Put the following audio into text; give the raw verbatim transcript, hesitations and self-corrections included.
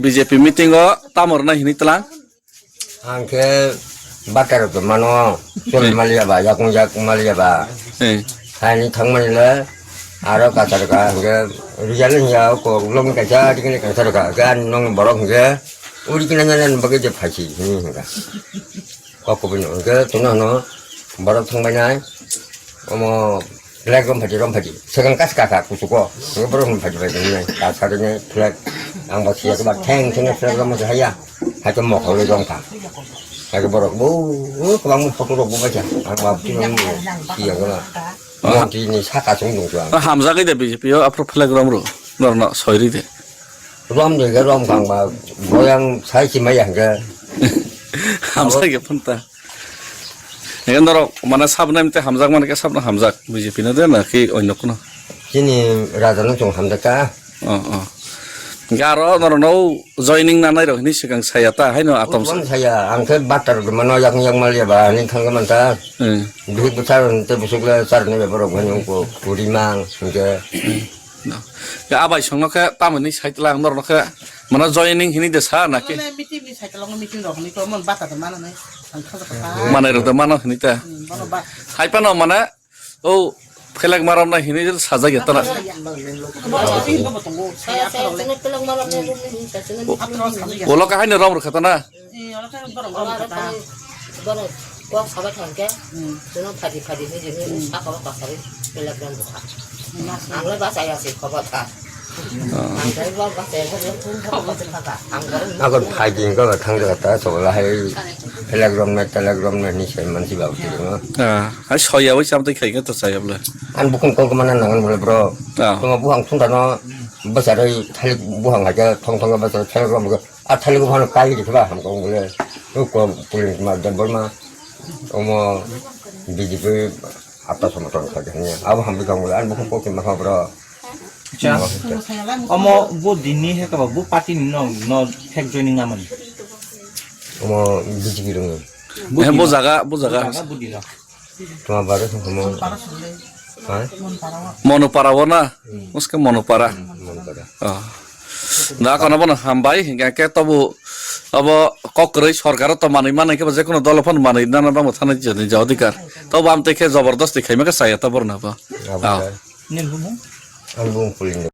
B J P meeting o tamo rwnai hwnwi tlang? Ang khe batar rok mano, choli Hmm. maliya ba, yakung yak maliya ba. Hmm. Haini thangmani le, aro kacha rwkha, hwnkhe rijal wngya, kok logni kaisa, tikini kaisa rwkha, hwnkhe ani nokni borok hwnkhe, uri kina nana bagwi je phaisi, hwnwi hwnkha. Kok kubui no, hwnkhe chwngno hwno, borok thangbai nai, omo, Flag rom phaidi, rom phaidi. Swkang kas kaka kuchugo. Nang borok rom phaidi phaidi nai. Ka sari nai flag. Ang ba siya ba theng theng flag rom haya. Hai to mokol le jong kha. Hai to borok bo, bo kwbang photo rok bo bacha. Ang ba ti nang siya ga. Ah. Mo ti ni saka chung dung chuang. Ah, hamjak de B J P o aphro flag rom ro. Nor no soi ri de. Rom de ga rom kang ba. Boyang sai si maya ga. Hamjak ya phunta. Eke norok mane sabnai mte hamjak mane ke sabno hamjak B J P no de na ki onno kuno? Chini raja no chwng hamjak ka. Oh, oh. Hingke aro norok no joining nanai rok hini swkang saya ta haino atom sa. Saya ang khe batar mano yak yak mal ya ba hini thang man ta. Hmm. Bihik bwsar te busuk le sar ne borok hini ko kuri mang hingke. No. Ya abai songno khe tamoni side lang norok no khe mano joining hini de sa na ki? Mane meeting ni side lang meeting rok ni ko mon bata de mano nai. Manai rok da mano hini ta. Hmm, bono ba. Hai pano mana o flag maram na hini sajak ya tana. Bono ba, bono ba tongo, saya, saya, saya, tongo. Ulo ka haino rom rwkha tana. Eh, olo ka borok rom rwkha ta. Bono kok sabai thangke, hmm, jono phadi phadi ni jeni, hmm, saka o kasari flag rom rwkha. Ang le bachai ya se khobo ta. Agon phaidi wngkha thang jaga ta sobola hai flag romnai telak romnai ni sai mansi ba uti no. Ah, hai soya bai cham tai khai to saya bole. An bukhung kol mana nangan bole bro. Ah. Tuma buhang thung dano bachar hai thalik buhang hai thong thong bachar telak rom a thalik buhang kai di ba ham kong bole. Ko puling ma dan bol ma. Omo B J P Atta somoton kha de hanya. Abo hambi kang bole, ani bukhung kokti makha bro. Acha. Omo bo dinni he kaba bo party ni no, no fake joining amani. Omo B J P rung. Eh, bo jaga, bo jaga. Bo dino. Tuma bare sung mo. Ha? Monopara wo na? Muske Monopara. Monopara. Oh. Da kono bono hambai, hingke ke tobu abo kok kwrwi sorkaro to manwi manwi khe bo jekono dolo phano manwi nana bangbo thani jani ja odhikar. Tobo amtwi khe jobordosti khaima khe saya to borna bo. Abo Ah. khe. Nini bumo? Ani bumo Pulindo.